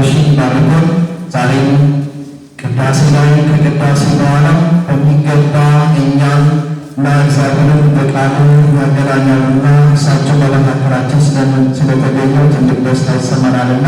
ወረርሽኝ ባርኮን ዛሬም ቅዳሴ ላይ ከቅዳሴ በኋላ በሚገባ እኛም እና እግዚአብሔርን በቃሉ ያገናኛሉና እሳቸው በመካከላችን ስለተገኙ ትልቅ ደስታ ይሰማናልና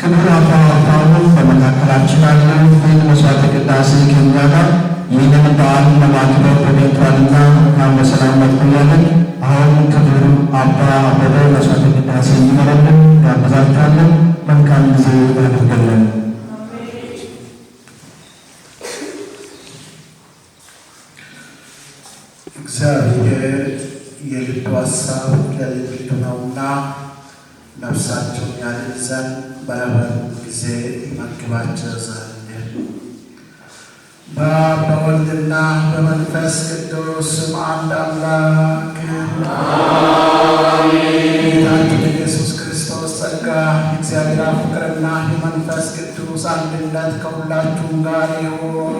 ክቡር አቶ ሀብታሙ በመካከላችን አሉ። ይህን መስዋዕተ ቅዳሴ ከኛ ጋር ይህንን በዓል ለማክበር ተገኝቷልና እንኳን በሰላም መጡ እያለን አሁን ክቡር አባ አበበ መስዋዕተ ቅዳሴ እንዲመሩልን ጋብዛችኋለን። መልካም ጊዜ ያድርግልን። እግዚአብሔር የልቡ ሐሳብ ለልጅ ነውና ነፍሳቸውን ያድን ዘንድ በረበሩ ጊዜ ይመግባቸው ዘንድ። በአብ በወልድና በመንፈስ ቅዱስ ስም አንድ አምላክ ጌታችን ኢየሱስ ክርስቶስ ጸጋ፣ የእግዚአብሔር አብ ፍቅርና የመንፈስ ቅዱስ አንድነት ከሁላችሁም ጋር ይሁን።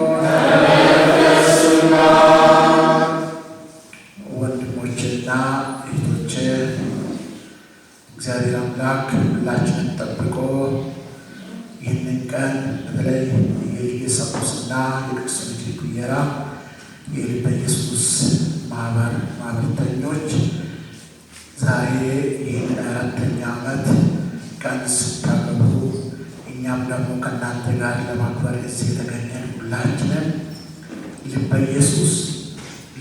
ወንድሞቼና እህቶቼ፣ እግዚአብሔር አምላክ ሁላችንን ጠብቆ ይህንን ቀን በተለይ የኢየሱስና የቅዱስ ሚካኤል ጉየራ የልበ ኢየሱስ ማህበር ማህበርተኞች ዛሬ ይህንን 4ኛ ዓመት ቀን ስታከብሩ እኛም ደግሞ ከእናንተ ጋር ለማክበር እዚህ የተገኘን ሁላችንም ልበ ኢየሱስ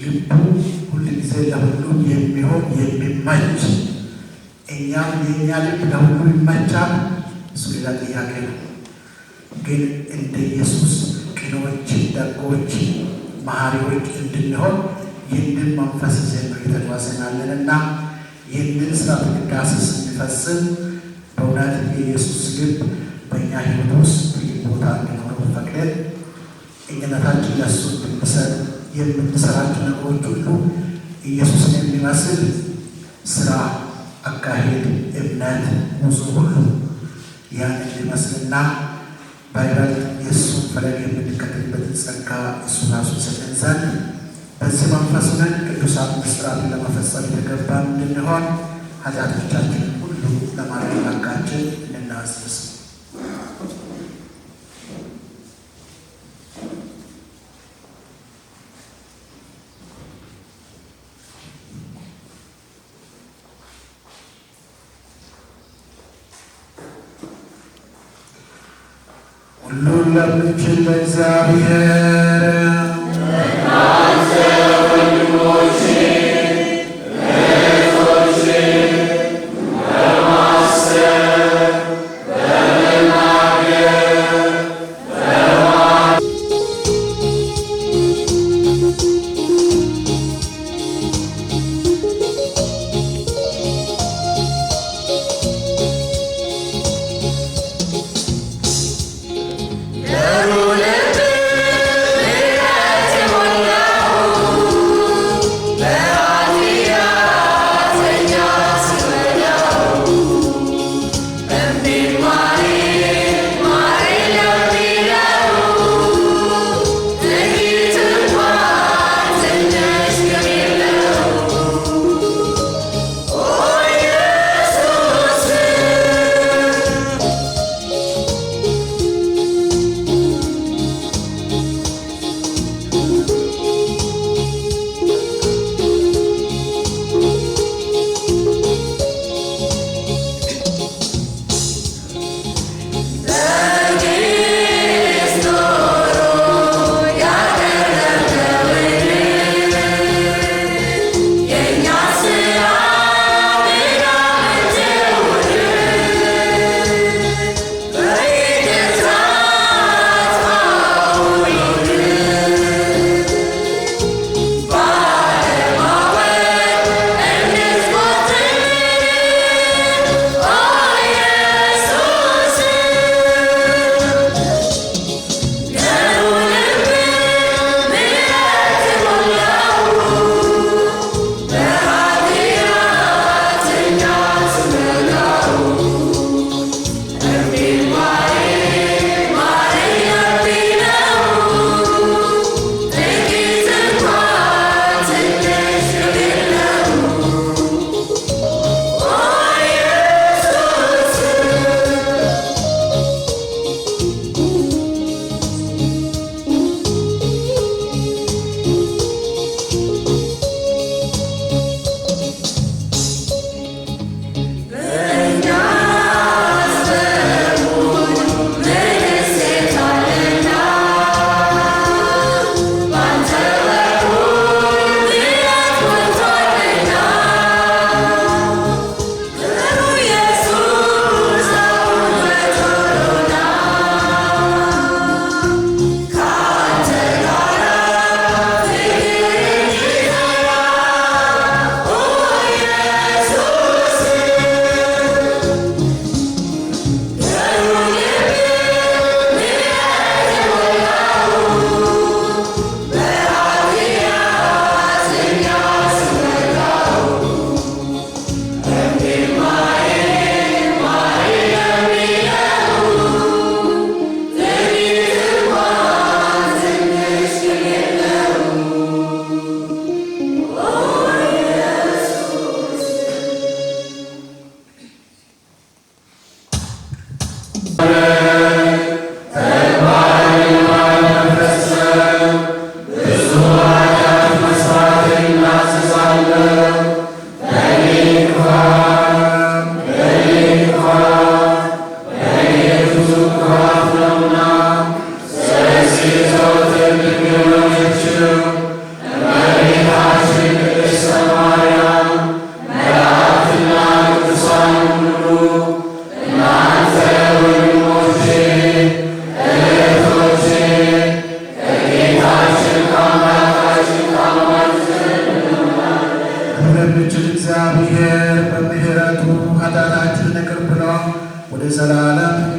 ልቡ ሁልጊዜ ለሁሉም የሚሆን የሚመች፣ እኛም የእኛ ልብ ለሁሉ ይመቻል። እሱ ሌላ ጥያቄ ነው። ግን እንደ ኢየሱስ ቅኖች፣ ደጎች፣ መሐሪዎች እንድንሆን ይህንን መንፈስ ይዘን ነው እየተጓዝን ያለንና ይህንን ሥርዓተ ቅዳሴ ስንፈጽም በእውነት የኢየሱስ ልብ በእኛ ሕይወት ውስጥ ትልቅ ቦታ እንዲኖረው ፈቅደን እኛነታችን ለእሱ እንድንሰጥ፣ የምንሰራቸው ነገሮች ሁሉ ኢየሱስን የሚመስል ስራ፣ አካሄድ፣ እምነት፣ ጉዞ ሁሉ ያን እንዲመስልና በይበልጥ የእሱን ፈለግ የምንከተልበትን ጸጋ እሱ ራሱ ይሰጠን ዘንድ በዚህ መንፈስ ሆነን ቅዱሳን ምስጢራትን ለመፈጸም የተገባን እንድንሆን ኃጢአቶቻችንን ሁሉ ለማዳን አምላካችን እንናዘዝ። ሁሉን ለሚችል ለእግዚአብሔር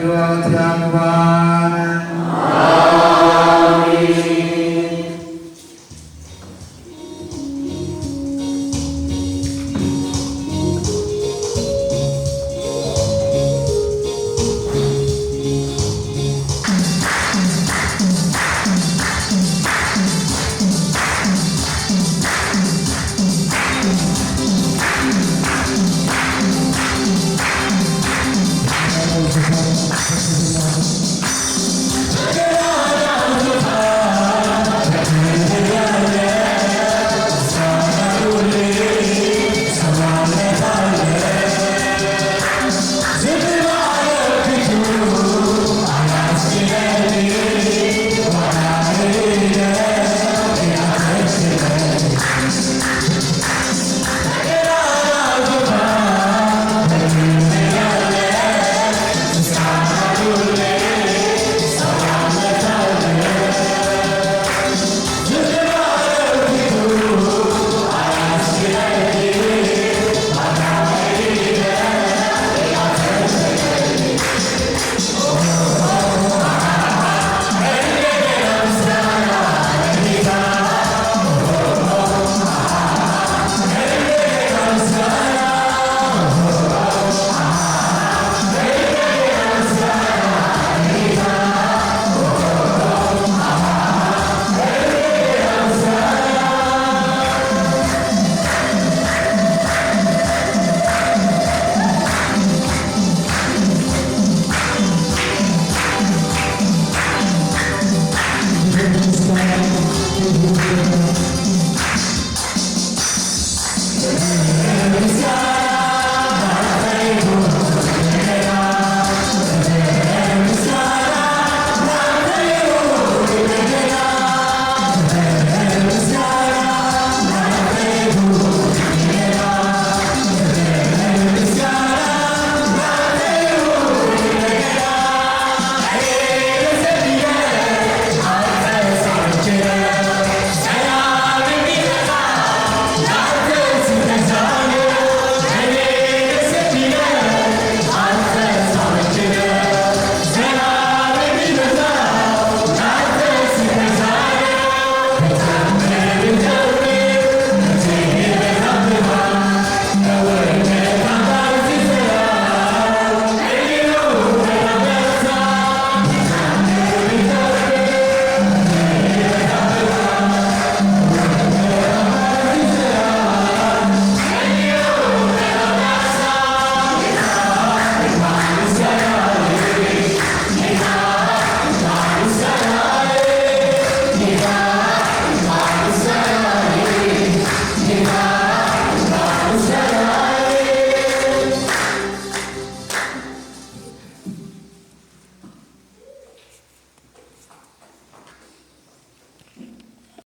ሕይወት ያግባን።